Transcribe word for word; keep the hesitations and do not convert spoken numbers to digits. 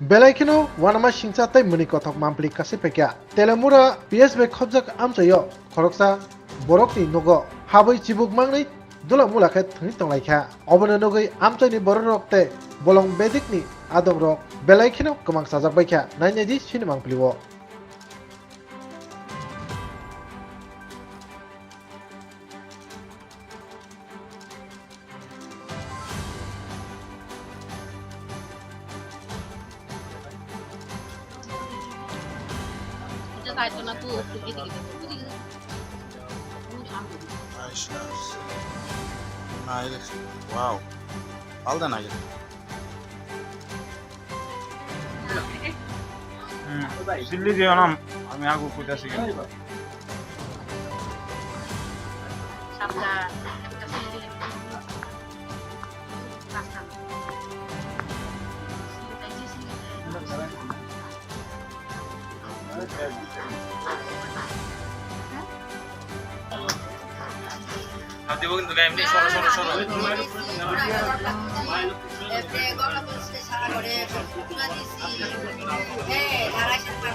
Belai kheno uanama singcha tei mwnwi kothok mampli kasui phaikha. Telemura P S bai khopjak amchaio khoroksa borokni nogo habwi chibuk mangnwi dula mula khe thwngwi tonglaikha. Obono nugwi amchaini bororok tei bolong bedikni adongrok belai kheno kwmang chajak baikha. Nainai di chini mampli o. Wow. Alda nai. Hmm. Silli je onam, ami agu kuita sigi.